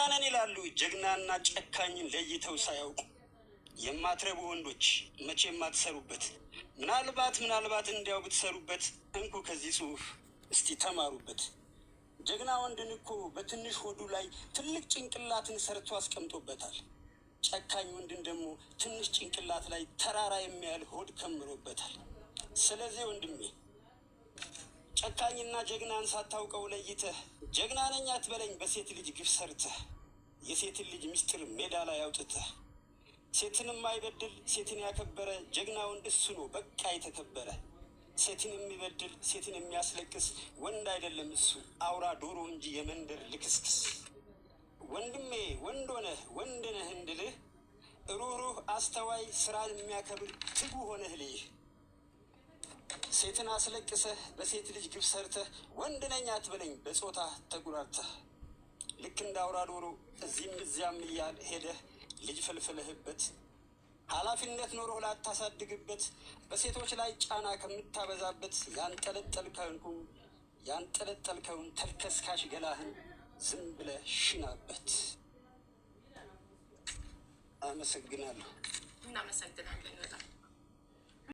ነን ይላሉ ጀግናና ጨካኝን ለይተው ሳያውቁ። የማትረቡ ወንዶች መቼ የማትሰሩበት፣ ምናልባት ምናልባት እንዲያው ብትሰሩበት፣ እንኩ ከዚህ ጽሑፍ እስቲ ተማሩበት። ጀግና ወንድን እኮ በትንሽ ሆዱ ላይ ትልቅ ጭንቅላትን ሰርቶ አስቀምጦበታል። ጨካኝ ወንድን ደግሞ ትንሽ ጭንቅላት ላይ ተራራ የሚያህል ሆድ ከምሮበታል። ስለዚህ ወንድሜ፣ ጨካኝና ጀግናን ሳታውቀው ለይተህ ጀግና ነኝ አትበለኝ በሴት ልጅ ግፍ ሰርተህ፣ የሴትን ልጅ ምስጢር ሜዳ ላይ አውጥተህ። ሴትን የማይበድል፣ ሴትን ያከበረ ጀግና ወንድ እሱ ነው በቃ የተከበረ። ሴትን የሚበድል፣ ሴትን የሚያስለቅስ ወንድ አይደለም እሱ፣ አውራ ዶሮ እንጂ የመንደር ልክስክስ። ወንድሜ፣ ወንድ ሆነህ ወንድ ነህ እንድልህ፣ ሩህሩህ፣ አስተዋይ፣ ስራን የሚያከብር ትጉ ሆነህ ልይህ። ሴትን አስለቅሰህ፣ በሴት ልጅ ግፍ ሰርተህ ወንድ ነኝ አትበለኝ በጾታ ተጉራርተህ። ልክ እንደ አውራ ዶሮ እዚህም እዚያም እያል ሄደህ ልጅ ፈልፍለህበት፣ ኃላፊነት ኖሮህ ላታሳድግበት፣ በሴቶች ላይ ጫና ከምታበዛበት፣ ያንጠለጠልከውን ተልከስካሽ ገላህን ዝም ብለህ ሽናበት። አመሰግናለሁ። እናመሰግናለን በጣም።